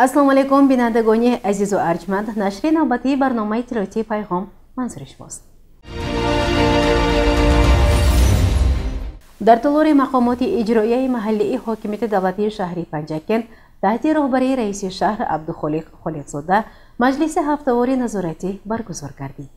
Ассалому алайкум, бинандагони азизу арҷманд. Нашри навбатии барномаи иттилоотии Пайғом манзури шумост. Дар толори мақомоти иҷроияи маҳаллии ҳокимияти давлатии шаҳри Панҷакент таҳти роҳбарии раиси шаҳр Абдухолиқ Холиқзода маҷлиси ҳафтавори назоратӣ баргузор гардид.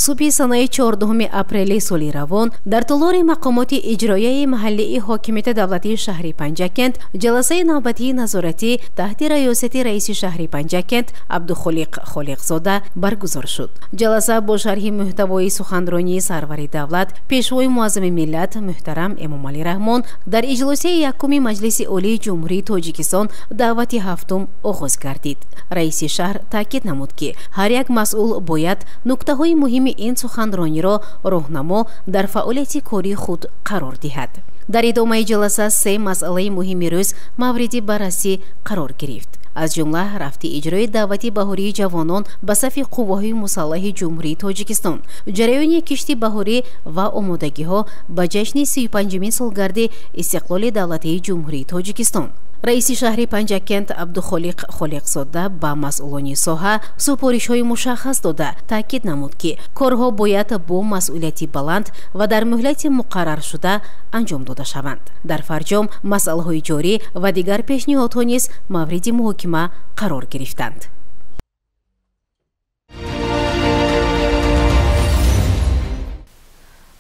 Субҳи санаи 14 апрели соли равон дар толори мақомоти иҷроияи маҳаллии ҳокимияти давлатии шаҳри Панҷакент ҷаласаи навбатии назоратӣ таҳти раёсати раиси шаҳри Панҷакент Абдухолиқ Холиқзода баргузор шуд. Ҷаласа бо шарҳи муҳтавои суханронии сарвари давлат, пешвои муаззами миллат муҳтарам Эмомалӣ Раҳмон дар иҷлосияи якуми Маҷлиси Олии Ҷумҳурии Тоҷикистон даъвати ҳафтум оғоз гардид. Раиси шаҳр таъкид намуд, ки ҳар як масъул бояд нуктаҳои муҳими ин суханрониро роҳнамо дар фаъолияти кории худ қарор диҳад. Дар идомаи ҷаласа се масъалаи муҳими рӯз мавриди баррасӣ қарор гирифт. Аз ҷумла рафти иҷрои даъвати баҳории ҷавонон ба сафи қувваҳои мусаллаҳи Ҷумҳурии Тоҷикистон, ҷараёни кишти баҳорӣ ва омодагиҳо ба ҷашни 35-умин солгарди истиқлоли давлатии Ҷумҳурии Тоҷикистон. Раиси шаҳри Панҷакент Абдухолиқ Холиқзода ба масъулони соҳа супоришҳои мушаххас дода таъкид намуд, ки корҳо бояд бо масъулияти баланд ва дар муҳлати муқарраршуда анҷом дода шаванд. Дар фарҷом масъалаҳои ҷорӣ ва дигар пешниҳодҳо низ мавриди муҳокима қарор гирифтанд.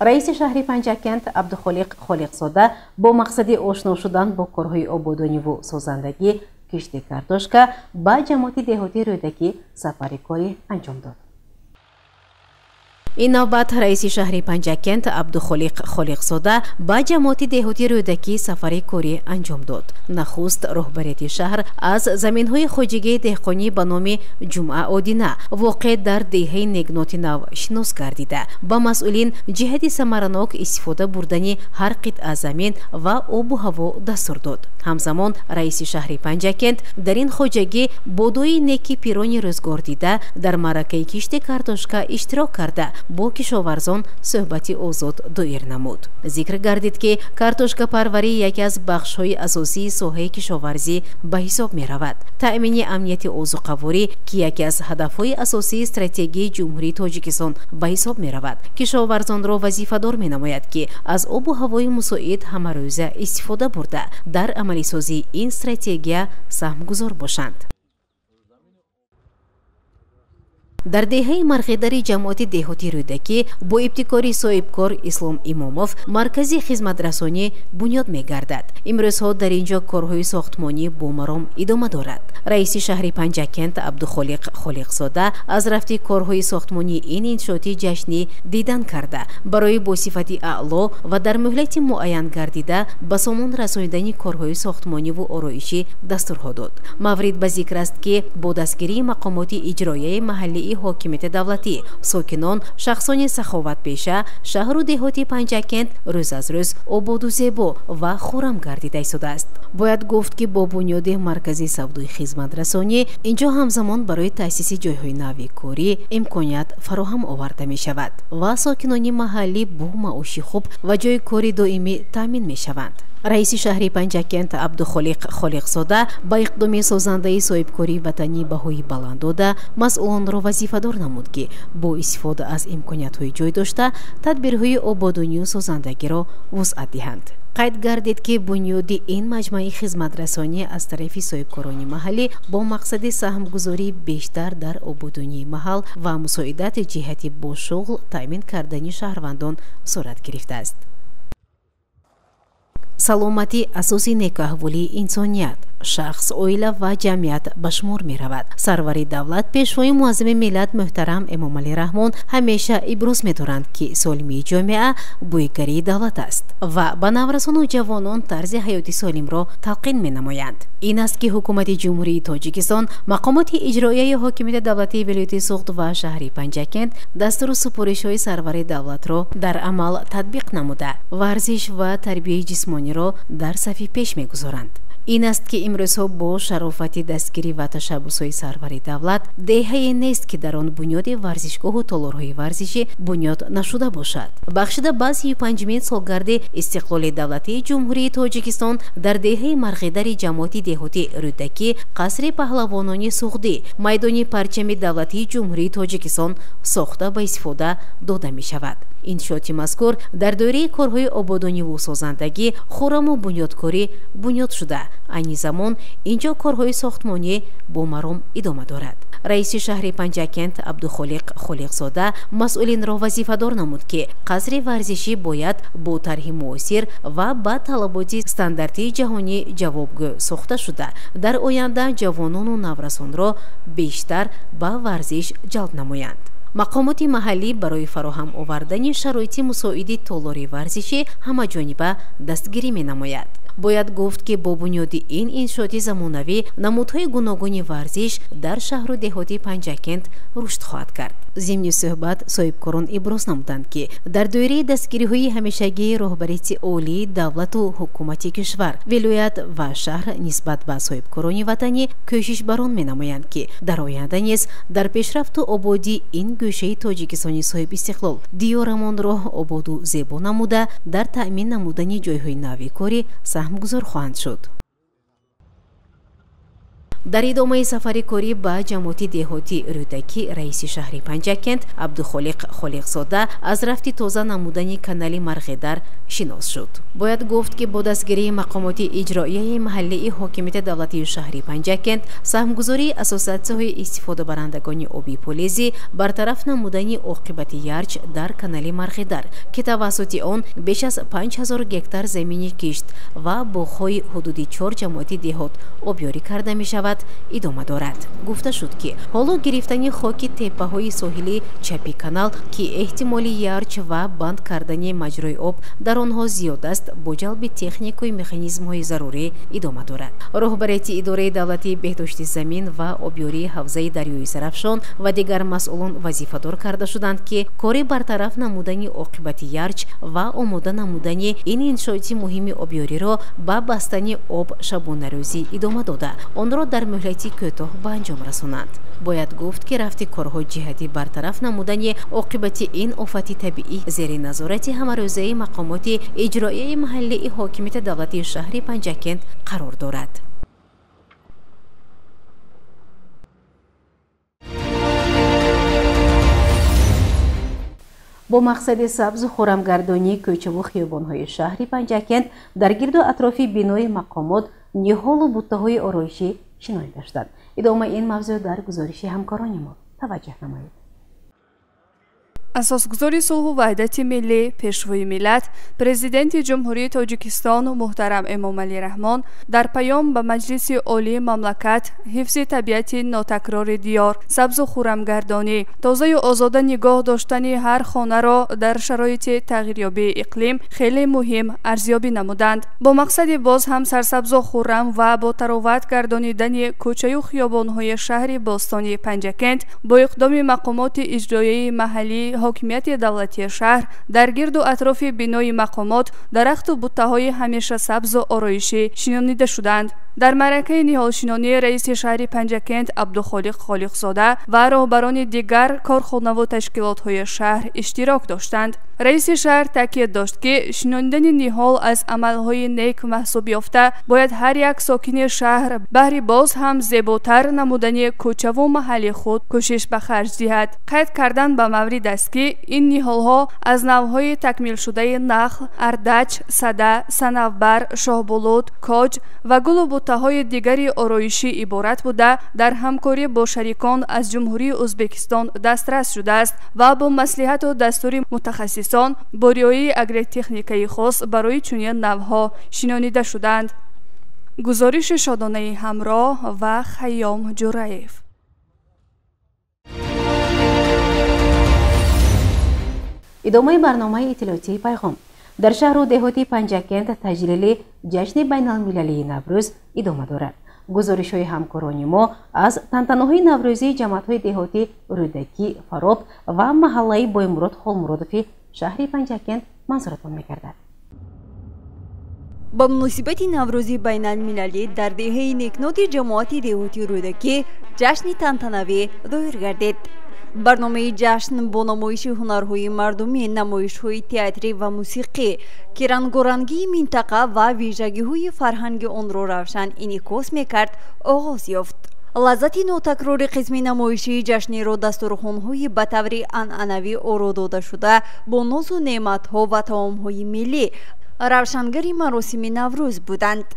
Раиси шаҳри Панҷакент Абдухолиқ Холиқзода бо мақсади ошно шудан бо корҳои ободониву созандагӣ, кишти картошка ба ҷамоати деҳоти Рӯдакӣ сафари корӣ анҷом дод. Ин навбат раиси шаҳри Панҷакент Абдухолиқ Холиқзода ба ҷамоати деҳоти Рӯдакӣ сафари корӣ анҷом дод. Нахуст роҳбарияти шаҳр аз заминҳои хоҷигии деҳқонӣ ба номи Ҷумъа Одина воқеъ дар деҳаи Негноти Нав шинос гардида, ба масъулин ҷиҳати самаранок истифода бурдани ҳар қитъа замин ва обу ҳаво дастур дод. Ҳамзамон раиси шаҳри Панҷакент дар ин хоҷагӣ бодои неки пирони рӯзгор дида дар маъракаи кишти картошка иштирок карда бо кишоварзон суҳбати озод доир намуд. Зикр гардид, ки картошкапарварӣ яке аз бахшҳои асосии соҳаи кишоварзӣ ба ҳисоб меравад. Таъмини амнияти озуқаворӣ, ки яке аз ҳадафҳои асосии стратегияи Ҷумҳурии Тоҷикистон ба ҳисоб меравад, кишоварзонро вазифадор менамояд, ки аз обу ҳавои мусоид ҳамарӯза истифода бурда дар амалисозии ин стратегия саҳмгузор бошанд. Дар деҳаи Марғидари ҷамоати деҳоти Рӯдакӣ бо ибтикори соҳибкор Ислом Имомов маркази хизматрасонӣ бунёд мегардад. Имрӯзҳо дар ин ҷо корҳои сохтмонӣ бо маром идома дорад. Раиси шаҳри Панҷакент Абдухолиқ Холиқзода аз рафти корҳои сохтмонии ин иншооти ҷашнӣ дидан карда, барои бо сифати аъло ва дар муҳлати муайян гардида ба сомон расонидани корҳои сохтмониву ороишӣ дастурҳо дод. Маврид ба зикр аст, ки бо дастгирии мақомоти иҷроияи маҳаллии ҳокимияти давлатӣ, сокинон, шахсони саховатпеша, шаҳру деҳоти Панҷакент рӯз аз рӯз ободу зебо ва хуррам гардида истодааст. Бояд гуфт, ки бо бунёди маркази савдои хизматрасонӣ инҷо ҳамзамон барои таъсиси ҷойҳои нави корӣ имконият фароҳам оварда мешавад ва сокинони маҳаллӣ бо маоши хуб ва ҷойи кори доимӣ таъмин мешаванд. Раиси шаҳри Панҷакент Абдухолиқ Холиқзода ба иқдоми созандаи соҳибкории ватанӣ баҳои баланд дода, масъулонро вазифадор намуд, ки бо истифода аз имкониятҳои ҷой дошта тадбирҳои ободонию созандагиро вусъат диҳанд. Қайд гардид, ки бунёди ин маҷмӯаи хизматрасонӣ аз тарафи соҳибкорони маҳаллӣ бо мақсади саҳмгузории бештар дар ободонии маҳал ва мусоидати ҷиҳати бо шуғл таъмин кардани шаҳрвандон сурат гирифтааст. Саломатӣ асоси некӯаҳволии инсоният, шахс, оила ва ҷамъият ба шумор меравад. Сарвари давлат, пешвои муаззами миллат муҳтарам Эмомалӣ Раҳмон ҳамеша иброз медоранд, ки солимии ҷомеа бӯйгарии давлат аст ва ба наврасону ҷавонон тарзи ҳаёти солимро талқин менамоянд. Ин аст, ки ҳукумати Ҷумҳурии Тоҷикистон, мақомоти иҷроияи ҳокимияти давлатии вилояти Суғд ва шаҳри Панҷакент дастуру супоришҳои сарвари давлатро дар амал татбиқ намуда, варзиш ва тарбияи ҷисмониро дар сафи пеш мегузоранд. Ин аст, ки имрӯзҳо бо шарофати дастгирӣ ва ташаббусҳои сарвари давлат деҳае нест, ки дар он бунёди варзишгоҳу толорҳои варзишӣ бунёд нашуда бошад. Бахшида ба 35-умин солгарди истиқлоли давлатии Ҷумҳурии Тоҷикистон дар деҳаи Марғидари ҷамоати деҳоти Рӯдакӣ қасри паҳлавонони Суғдӣ, майдони парчами давлатии Ҷумҳурии Тоҷикистон сохта ба истифода дода мешавад. Иншооти мазкур дар доираи корҳои ободониву созандагӣ, хураму бунёдкорӣ бунёд шуда, айни замон инҷо корҳои сохтмонӣ бо маром идома дорад. Раиси шаҳри Панҷакент Абдухолиқ Холиқзода масъулинро вазифадор намуд, ки қасри варзишӣ бояд бо тарҳи муосир ва ба талаботи стандартии ҷаҳонӣ ҷавобгӯ сохта шуда, дар оянда ҷавонону наврасонро бештар ба варзиш ҷалб намоянд. Мақомоти маҳаллӣ барои фароҳам овардани шароити мусоиди толори варзишӣ ҳамаҷониба дастгирӣ менамояд. Бояд гуфт, ки бо бунёди ин иншооти замонавӣ намудҳои гуногуни варзиш дар шаҳру деҳоти Панҷакент рушд хоҳад кард. Зимни суҳбат соҳибкорон иброз намуданд, ки дар доираи дастгириҳои ҳамешагии роҳбарияти олии давлату ҳукумати кишвар, вилоят ва шаҳр нисбат ба соҳибкорони ватанӣ кӯшиш барон менамоянд, ки дар оянда низ дар пешрафту ободии ин гӯшаи Тоҷикистони соҳибистиқлол диёрамонро ободу зебо намуда, дар таъмин намудани ҷойҳои нави корӣ саҳмгузор хоҳанд шуд. Дар идомаи сафари корӣ ба ҷамоати деҳоти Рӯдакӣ раиси шаҳри Панҷакент Абдухолиқ Холиқзода аз рафти тоза намудани канали Марғидар шинос шуд. Бояд гуфт, ки бо дастгирии мақомоти иҷроияи маҳаллии ҳокимияти давлатии шаҳри Панҷакент, саҳмгузории ассотсиатсияҳои истифодабарандагони оби полезӣ, бартараф намудани оқибати ярч дар канали Марғидар, ки тавассути он беш аз 5000 гектар замини кишт ва боғҳои ҳудуди чор ҷамоати деҳот обёрӣ карда мешавад, идома дорад. Гуфта шуд, ки ҳоло гирифтани хоки теппаҳои соҳили чапи канал, ки эҳтимоли ярч ва банд кардани маҷрои об дар онҳо зиёд аст, бо ҷалби техникаю механизмҳои зарурӣ идома дорад. Роҳбарияти идораи давлатии беҳдошти замин ва обёрии ҳавзаи дарёи Зарафшон ва дигар масъулон вазифадор карда шуданд, ки кори бартараф намудани оқибати ярч ва омода намудани ин иншооти муҳими обёриро ба бастани об шабонарӯзӣ идома дода, онро дар муҳлати кӯтоҳ ба анҷом расонанд. Бояд гуфт, ки рафти корҳо ҷиҳати бартараф намудани оқибати ин офати табиӣ зери назорати ҳамарӯзаи мақомоти иҷроияи маҳаллии ҳокимияти давлатии шаҳри Панҷакент қарор дорад. Бо мақсади сабзу хӯрамгардонии кӯчаву хиёбонҳои шаҳри Панҷакент дар гирду атрофи бинои мақомот ниҳолу буттаҳои ороишӣ шинонида шуданд. Идомаи ин мавзӯъ дар гузориши ҳамкорони мо. Таваҷҷӯҳ намоед. Асосгузори сулҳу ваҳдати миллӣ, пешвои миллат, Президенти Ҷумҳурии Тоҷикистон муҳтарам Эмомалӣ Раҳмон дар паём ба Маҷлиси Олии мамлакат ҳифзи табиати нотакрори диёр, сабзу хуррамгардонӣ, тозаю озода нигоҳ доштани ҳар хонаро дар шароити тағйирёбии иқлим хеле муҳим арзёбӣ намуданд. Бо мақсади боз ҳам сарсабзу хуррам ва бо тароват гардонидани кӯчаю хиёбонҳои шаҳри бостонии Панҷакент бо иқдоми мақомоти иҷроияи маҳаллии ҳокимияти давлатии шаҳр дар гирду атрофи бинои мақомот дарахту буттаҳои ҳамеша сабзу ороишӣ шинонида шуданд. Дар маъракаи ниҳолшинонӣ раиси шаҳри Панҷакент Абдухолиқ Холиқзода ва роҳбарони дигар корхонаву ташкилотҳои шаҳр иштирок доштанд. Раиси шаҳр таъкид дошт, ки шинонидани ниҳол аз амалҳои нек маҳсуб ёфта, бояд ҳар як сокини шаҳр баҳри боз ҳам зеботар намудани кӯчаву маҳалли худ кӯшиш ба харҷ диҳад. Қайд кардан ба маврид аст, ки ин ниҳолҳо аз навъҳои такмилшудаи нахл, ардач, сада, санавбар, шоҳбулут, коҷ ва гулу буттаҳои дигари ороишӣ иборат буда, дар ҳамкорӣ бо шарикон аз Ҷумҳурии Ӯзбекистон дастрас шудааст ва бо маслиҳату дастури мутахассисон бо риояи агротехникаи хос барои чунин навъҳо шинонида шуданд. Гузориши Шодонаи ҳамроҳ ва Хайём Ҷураев. Идомаи барномаи иттилоотии Пайғом. Дар шаҳру деҳоти Панҷакент таҷлили ҷашни байналмилалии Наврӯз идома дорад. Гузоришҳои ҳамкорони мо аз тантанаҳои наврӯзии ҷамоатҳои деҳоти Рӯдакӣ, Фароб ва маҳаллаи Боймурод Холмуродови шаҳри Панҷакент манзуратон мегардад. Ба муносибати Наврӯзи байналмилалӣ дар деҳаи Некноти ҷамоати деҳоти Рӯдакӣ ҷашни тантанавӣ доир гардид. Барномаи ҷашн бо намоиши ҳунарҳои мардумӣ, намоишҳои театрӣ ва мусиқӣ, ки рангорангии минтақа ва вижагиҳои фарҳанги онро равшан инъикос мекард, оғоз ёфт. Лаззати нотакрори қисми намоишии ҷашниро дастурхонҳои ба таври анъанавӣ оро додашуда бо нозу неъматҳо ва таомҳои миллӣ равшангари маросими Наврӯз буданд.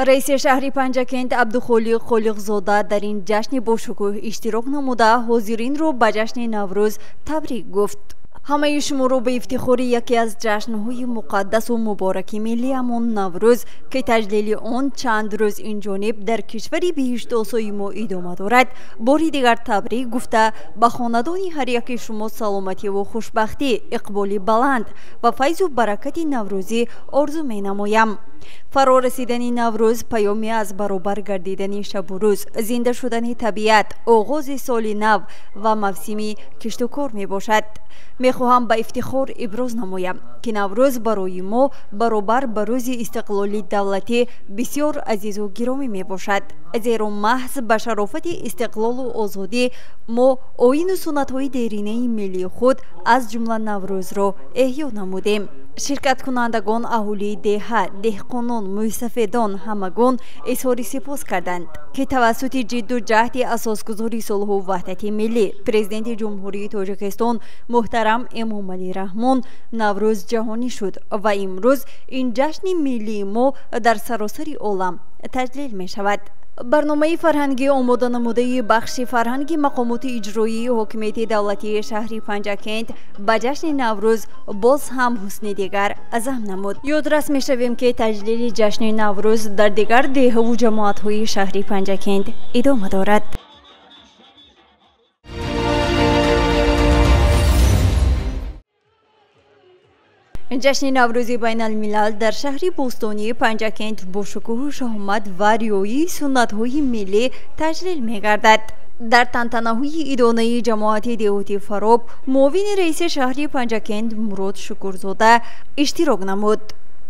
Раиси шаҳри Панҷакент Абдухолиқ Холиқзода дар ин ҷашни бошукӯҳ иштирок намуда, ҳозиринро ба ҷашни Наврӯз табрик гуфт. Ҳамаи шуморо ба ифтихори яке аз ҷашнҳои муқаддасу мубораки миллиамон Наврӯз, ки таҷлили он чанд рӯз инҷониб дар кишвари биҳиштосои мо идома дорад, бори дигар табрик гуфта, ба хонадони ҳар яки шумо саломативу хушбахтӣ, иқболи баланд ва файзу баракати наврӯзӣ орзу менамоям. Фаро расидани Наврӯз паёме аз баробар гардидани шабу рӯз, зинда шудани табиат, оғози соли нав ва мавсими киштукор мебошад. Мехоҳам ба ифтихор иброз намоям, ки Наврӯз барои мо баробар ба рӯзи истиқлоли давлатӣ бисёр азизу гиромӣ мебошад, зеро маҳз ба шарофати истиқлолу озодӣ мо оину суннатҳои деринаи миллии худ, аз ҷумла Наврӯзро эҳё намудем. Ширкаткунандагон, аҳолии деҳа, деҳқонон, мӯйсафедон ҳамагон изҳори сипос карданд, ки тавассути ҷидду ҷаҳди асосгузори сулҳу ваҳдати миллӣ, Президенти Ҷумҳурии Тоҷикистон муҳтарам Эмомалӣ Раҳмон Наврӯз ҷаҳонӣ шуд ва имрӯз ин ҷашни миллии мо дар саросари олам таҷлил мешавад. Барномаи фарҳангӣ омода намудаи бахши фарҳанги мақомоти иҷроии ҳокимияти давлатии шаҳри Панҷакент ба ҷашни Наврӯз боз ҳам ҳусни дигар зам намуд. Ёдрас мешавем, ки таҷлили ҷашни Наврӯз дар дигар деҳаву ҷамоатҳои шаҳри Панҷакент идома дорад. Ҷашни Наврӯзи байналмилал дар шаҳри бостонии Панҷакент бо шукӯҳу шаҳомат ва риояи суннатҳои миллӣ таҷлил мегардад. Дар тантанаҳои идонаи ҷамоати деҳоти Фароб муовини раиси шаҳри Панҷакент Мурод Шукурзода иштирок намуд.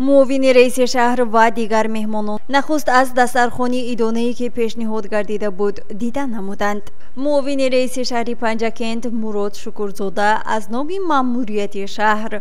Муовини раиси шаҳр ва дигар меҳмонон нахуст аз дастархони идонае, ки пешниҳод гардида буд, дида намуданд. Муовини раиси шаҳри Панҷакент Мурод Шукурзода аз номи маъмурияти шаҳр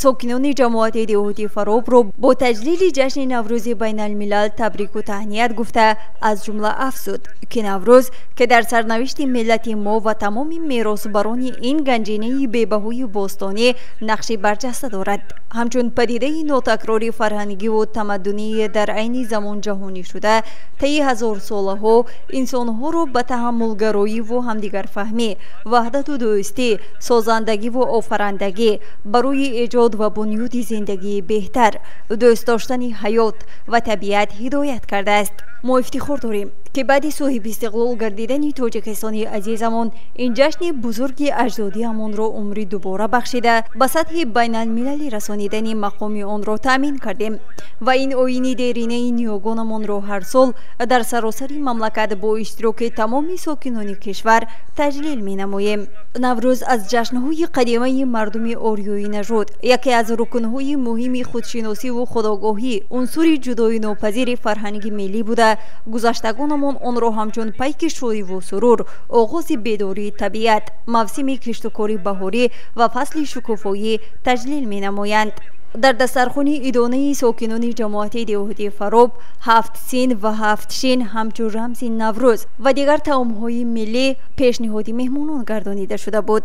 сокинони ҷамоати деҳоти Фаробро бо таҷлили ҷашни Наврӯзи байналмилал табрику таҳният гуфта, аз ҷумла афзуд, ки Наврӯз, ки дар сарнавишти миллати мо ва тамоми меросбарони ин ганҷинаи бебаҳои бостонӣ нақши барҷаста дорад, ҳамчун падидаи нотакрори фарҳангиву тамаддунии дар айни замон ҷаҳонӣ шуда, таи ҳазорсолаҳо инсонҳоро ба таҳаммулгароиву ҳамдигарфаҳмӣ, ваҳдату дӯстӣ, созандагиву офарандагӣ барои эҷод ва бунёди зиндагии беҳтар, дӯст доштани ҳаёт ва табиат ҳидоят кардааст. Мо ифтихор дорем, ки баъди соҳибистиқлол гардидани Тоҷикистони азизамон ин ҷашни бузурги аҷдодиамонро умри дубора бахшида, ба сатҳи байналмилалӣ расонидани мақоми онро таъмин кардем ва ин оини деринаи ниёгонамонро ҳар сол дар саросари мамлакат бо иштироки тамоми сокинони кишвар таҷлил менамоем. Наврӯз аз ҷашнҳои қадимаи мардуми ориёӣ нажод, яке аз рукнҳои муҳими худшиносиву худогоҳӣ, унсури ҷудоинопазири фарҳанги миллӣ буда, гузаштагонамон онро ҳамчун пайки шодиву сурур, оғози бедории табиат, мавсими киштукори баҳорӣ ва фасли шукуфоӣ таҷлил менамоянд. Дар дастархони идонаи сокинони ҷамоати деҳоти Фароб ҳафт син ва ҳафт шин ҳамчун рамзи Наврӯз ва дигар таомҳои миллӣ пешниҳоди меҳмонон гардонида шуда буд.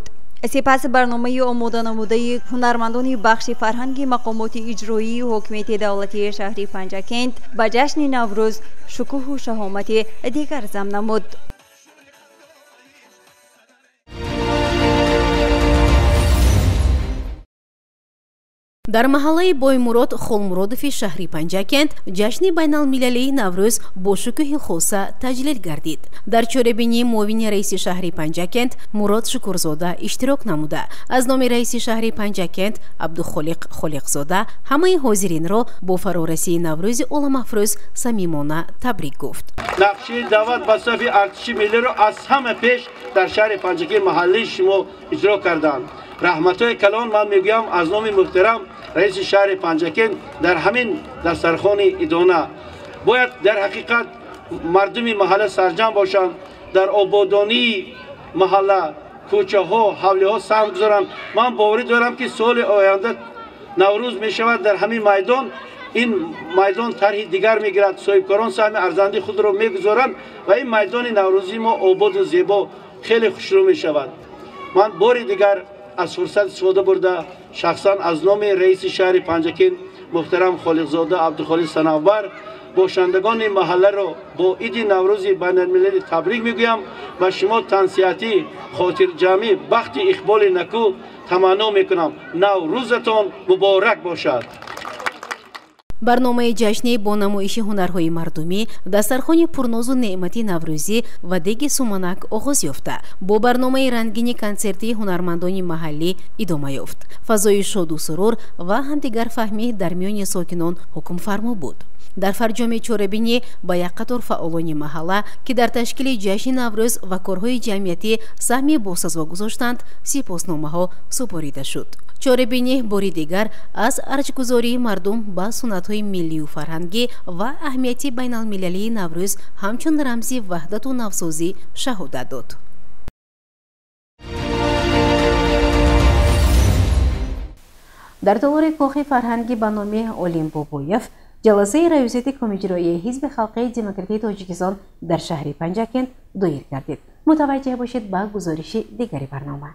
Сипас барномаи омоданамудаи ҳунармандони бахши фарҳанги мақомоти иҷроии ҳокимияти давлатии шаҳри Панҷакент ба ҷашни Наврӯз шукӯҳу шаҳомати дигар зам намуд. Дар маҳаллаи Боймурод Холмуродови шаҳри Панҷакент ҷашни байналмилалии Наврӯз бо шукӯҳи хоса таҷлил гардид. Дар чорабинӣ муовини раиси шаҳри Панҷакент Мурод Шукурзода иштирок намуда, аз номи раиси шаҳри Панҷакент Абдухолиқ Холиқзода ҳамаи ҳозиринро бо фарорасии Наврӯзи оламафрӯз самимона табрик гуфт. Нақшаи даъват ба сафи артиши миллиро аз ҳама пеш дар шаҳри Панҷакент маҳаллии шумо иҷро карданд. Раҳматҳои калон ман мегӯям аз номи муҳтарам раиси шаҳри Панҷакент дар ҳамин дастархони идона. Бояд дар ҳақиқат мардуми маҳалла сарҷамъ бошанд, дар ободонии маҳалла, кӯчаҳо, ҳавлиҳо саҳм гузоранд. Ман боварӣ дорам, ки соли оянда Наврӯз мешавад дар ҳамин майдон. Ин майдон тарҳи дигар мегирад, соҳибкорон саҳми арзанди худро мегузоранд ва ин майдони наврӯзии мо ободу зебо хеле хушрӯ мешавад. Ман бори дигар аз фурсат истифода бурда шахсан аз номи раиси шаҳри Панҷакент муҳтарам Холиқзода Абдухолиқ Санавбар бошандагони маҳалларо бо иди Наврӯзи байналмилалӣ табрик мегӯям ва шумо тансиҳатӣ, хотирҷамъӣ, бахти иқболи накӯ таманно мекунам. Наврӯзатон муборак бошад. Барномаи ҷашнӣ бо намоиши ҳунарҳои мардумӣ, дастархони пурнозу неъмати наврӯзӣ ва деги суманак оғоз ёфта, бо барномаи рангини консертии ҳунармандони маҳаллӣ идома ёфт. Фазои шоду сурур ва ҳамдигарфаҳмӣ дар миёни сокинон ҳукмфармо буд. Дар фарҷоми чорабинӣ ба як қатор фаъолони маҳалла, ки дар ташкили ҷашни Наврӯз ва корҳои ҷамъиятӣ саҳми босазо гузоштанд, сипосномаҳо супорида шуд. Чорабинӣ бори дигар аз арҷгузории мардум ба суннатҳои миллию фарҳангӣ ва аҳамияти байналмилалии Наврӯз ҳамчун рамзи ваҳдату навсозӣ шаҳодат дод. Дар толори кохи фарҳангӣ ба номи Олим Бобоев ҷаласаи раёсати Комиҷроии Ҳизби Халқии Демократии Тоҷикистон дар шаҳри Панҷакент доир гардид. Мутаваҷҷеҳ бошед ба гузориши дигари барнома.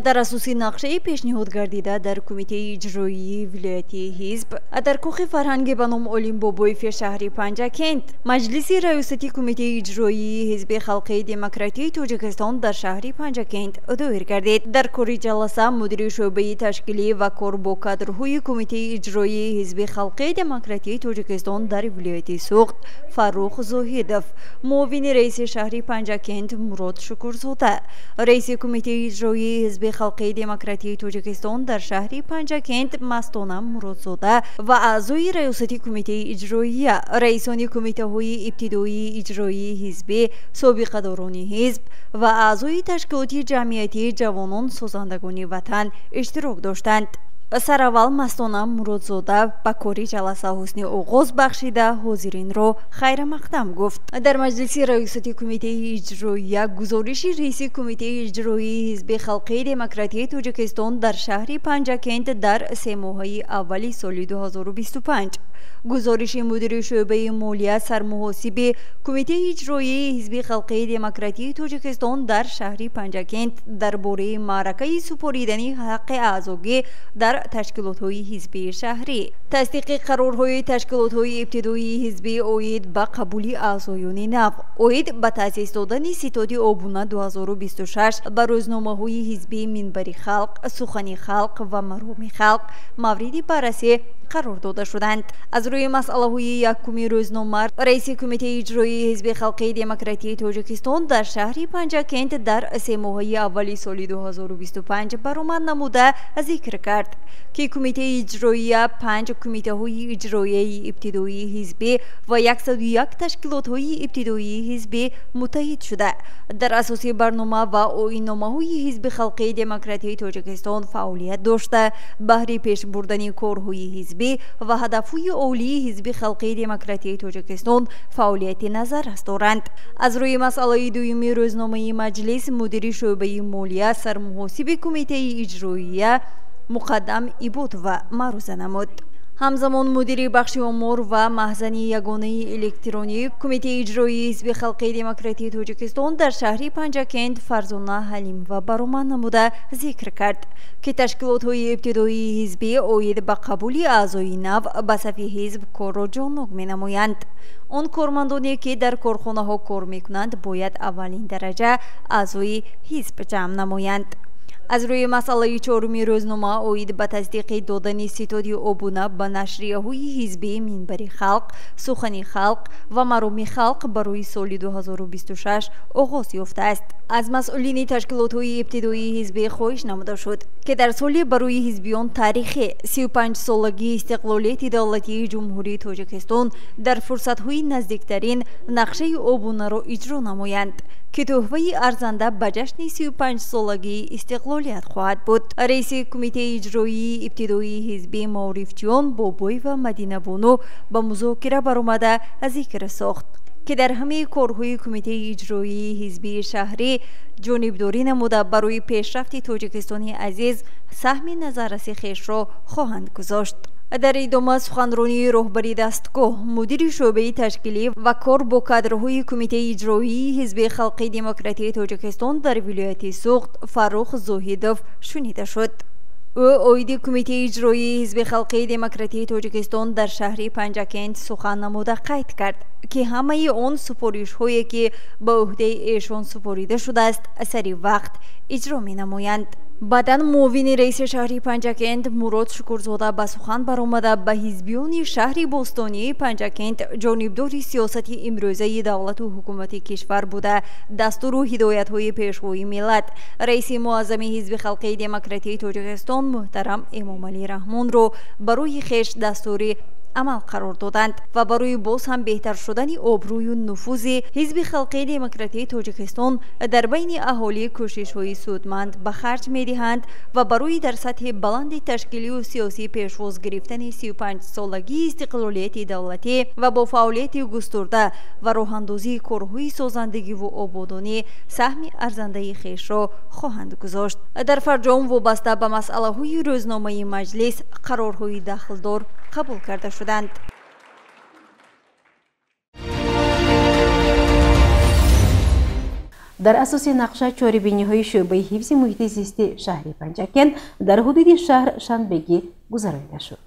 Дар асоси нақшаи пешниҳод гардида дар Кумитаи иҷроии вилоятии ҳизб дар кохи фарҳанги ба ном Олим Бобоеви шаҳри Панҷакент маҷлиси раёсати Кумитаи иҷроии Ҳизби Халқии Демократии Тоҷикистон дар шаҳри Панҷакент доир гардид. Дар кори ҷаласа мудири шӯъбаи ташкилӣ ва кор бо кадрҳои Кумитаи иҷроии Ҳизби Халқии Демократии Тоҷикистон дар вилояти Суғд Фаррух Зоҳидов, муовини раиси шаҳри Панҷакент Мурод Шукурзода, раиси Кумитаи иҷроии Ҳизби Халқии Демократии Тоҷикистон дар шаҳри Панҷакент Мастона Муродзода ва аъзои раёсати Кумитаи иҷроия, раисони кумитаҳои ибтидоии иҷроии ҳизбӣ, собиқадорони ҳизб ва аъзои ташкилоти ҷамъиятии ҷавонон созандагони ватан иштирок доштанд. Сараввал Мастона Муродзода ба кори ҷаласа ҳусни оғоз бахшида ҳозиринро хайрамақдам гуфт. Дар маҷлиси раёсати Кумитаи иҷроия гузориши раиси Кумитаи иҷроии Ҳизби Халқии Демократии Тоҷикистон дар шаҳри Панҷакент дар семоҳаи аввали соли 2025, гузориши мудири шӯъбаи молия сармуҳосиби Кумитаи иҷроии Ҳизби Халқии Демократии Тоҷикистон дар шаҳри Панҷакент дар бораи маъракаи супоридани ҳаққи аъзогӣ дар ташкилотҳои ҳизбии шаҳрӣ, тасдиқи қарорҳои ташкилотҳои ибтидоии ҳизбӣ оид ба қабули аъзоёни нав, оид ба таъсис додани ситоди обуна 2026 ба рӯзномаҳои ҳизбии Минбари халқ, Сухани халқ ва Мароми халқ мавриди баррасӣ қарор дода шуданд. Аз рӯи масъалаҳои якуми рӯзнома раиси Кумитаи иҷроии Ҳизби Халқии Демократии Тоҷикистон дар шаҳри Панҷакент дар семоҳаи аввали соли 2025 баромад намуда зикр кард, ки Кумитаи иҷроия панҷ кумитаҳои иҷроияи ибтидоии ҳизбӣ ва 101 ташкилотҳои ибтидоии ҳизбӣ муттаҳид шуда, дар асоси барнома ва оинномаҳои Ҳизби Халқии Демократии Тоҷикистон фаъолият дошта, баҳри пеш бурдани корҳои ҳизбӣ ва ҳадафҳои олии Ҳизби Халқии Демократии Тоҷикистон фаъолияти назаррас доранд. Аз рӯи масъалаи дуюми рӯзномаи маҷлис мудири шӯъбаи молия сармуҳосиби Кумитаи иҷроия Муқаддам Ибодова маъруза намуд. Ҳамзамон мудири бахши омор ва маҳзани ягонаи электронии Кумитаи иҷроии Ҳизби Халқии Демократии Тоҷикистон дар шаҳри Панҷакент Фарзона Ҳалимова баромад намуда зикр кард, ки ташкилотҳои ибтидоии ҳизбӣ оид ба қабули аъзои нав ба сафи ҳизб корро ҷоннок менамоянд. Он кормандоне, ки дар корхонаҳо кор мекунанд, бояд аввалин дараҷа аъзои ҳизб ҷамъ намоянд. Аз рӯи масъалаи чоруми рӯзнома оид ба тасдиқи додани ситоди обуна ба нашрияҳои ҳизбии Минбари халқ, Сухани халқ ва Мароми халқ барои соли 2026 оғоз ёфтааст. Аз масъулини ташкилотҳои ибтидоии ҳизбӣ хоҳиш намуда шуд, ки дар соли барои ҳизбиён таърихи 35-солагии истиқлолияти давлатии Ҷумҳурии Тоҷикистон дар фурсатҳои наздиктарин нақшаи обунаро иҷро намоянд, ки тӯҳфаи арзанда ба ҷашни 35-солагии истиқлолият хоҳад буд. Раиси кумитаи иҷроии ибтидоии ҳизби маорифчиён Бобоева Мадинабону ба музокира баромада зикр сохт, ки дар ҳамаи корҳои кумитаи иҷроии ҳизбии шаҳрӣ ҷонибдорӣ намуда барои пешрафти Тоҷикистони азиз саҳми назарраси хешро хоҳанд гузошт. Дар идома суханронии роҳбари дастгоҳ, мудири шӯъбаи ташкилӣ ва кор бо кадрҳои кумитаи иҷроии ҳизби халқи демократии Тоҷикистон дар вилояти Суғд Фаррух Зоҳидов шунида шуд. Ӯ оиди кумитаи иҷроии ҳизби халқии демократии Тоҷикистон дар шаҳри Панҷакент сухан намуда қайд кард, ки ҳамаи он супоришҳое, ки ба ӯҳдаи эшон супорида шудааст, сари вақт иҷро менамоянд. Баъдан муовини раиси шаҳри Панҷакент Мурод Шукурзода ба сухан баромада ба ҳизбиёни шаҳри бостонии Панҷакент ҷонибдори сиёсати имрӯзаи давлату ҳукумати кишвар буда, дастуру ҳидоятҳои пешвои миллат, раиси муаззами ҳизби халқии демократии Тоҷикистон муҳтарам Эмомалӣ Раҳмонро барои хеш дастури амал қарор доданд ва барои боз ҳам беҳтар шудани обрӯю нуфузи ҳизби халқии демократии Тоҷикистон дар байни аҳолӣ кӯшишҳои судманд ба харҷ медиҳанд ва барои дар сатҳи баланди ташкилию сиёсӣ пешвоз гирифтани 35-солагии истиқлолияти давлатӣ ва бо фаъолияти густурда ва роҳандозии корҳои созандагиву ободонӣ саҳми арзандаи хешро хоҳанд гузошт. Дар фарҷом вобаста ба масъалаҳои рӯзномаи маҷлис қарорҳои дахлдор қабул карда шуданд. Дар асоси нақша чорабиниҳои шӯъбаи ҳифзи муҳити зисти шаҳри Панҷакент дар ҳудуди шаҳр шанбегӣ гузаронида шуд.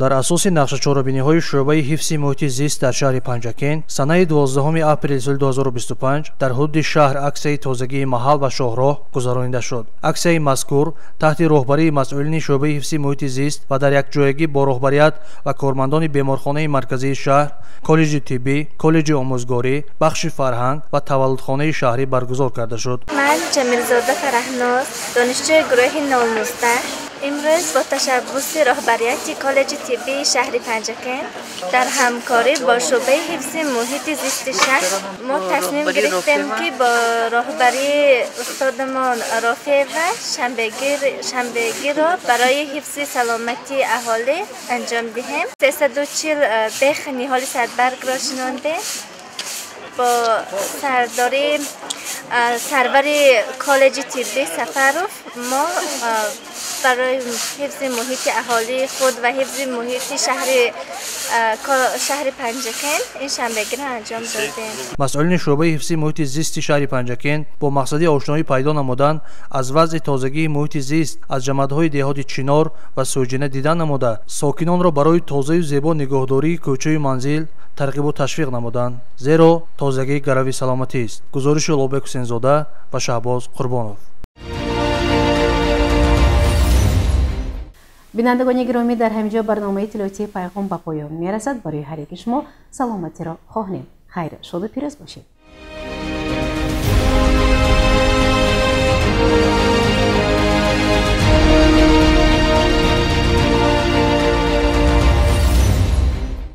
Дар асоси нақшачорабиниҳои шӯъбаи ҳифзи муҳити зист дар шаҳри Панҷакент санаи 12 апрели соли 2025 дар ҳудуди шаҳр аксияи тозагии маҳал ва шоҳроҳ гузаронида шуд. Аксияи мазкур таҳти роҳбарии масъулини шӯъбаи ҳифзи муҳити зист ва дар якҷоягӣ бо роҳбарият ва кормандони беморхонаи марказии шаҳр, коллеҷи тиббӣ, коллеҷи омӯзгорӣ, бахши фарҳанг ва таваллудхонаи шаҳрӣ баргузор карда шуд. Ман Ҷамилзода Фараҳноз, донишҷӯи гурӯҳи 019, имрӯз бо ташаббуси роҳбарияти коллеҷи тиббии шаҳри Панҷакент дар ҳамкорӣ бо шӯъбаи ҳифзи муҳити зисти шаҳр мо тасмим гирифтем, ки бо роҳбарии устодамон Рофеева шанбегиро барои ҳифзи саломатии аҳолӣ анҷом диҳем. 340 бех ниҳоли садбаргро шинондем. Бо сарвари коллеҷи тиббӣ Сафаров мо барои ҳифзи муҳити аҳолии худ ва ҳифзи муҳити шаҳри Панҷакент ин шанбегиро анҷом додем. Масъулини шӯъбаи ҳифзи муҳити зисти шаҳри Панҷакент бо мақсади ошноӣ пайдо намудан аз вазъи тозагии муҳити зист аз ҷамъиятҳои деҳоти Чинор ва Сӯҷина дидан намуда, сокинонро барои тозаю зебо нигоҳдории кӯчаю манзил тарғибу ташвиқ намуданд, зеро тозагӣ гарави саломатист. Гузориши Улуғбек Ҳусейнзода ва Шаҳбоз Қурбонов. Бинандагони гиромӣ, дар ҳамин ҷо барномаи иттилоотии Пайғом ба поён мерасад. Барои ҳар яки шумо саломатиро хоҳонем. Хайр, шоду пирӯз бошед.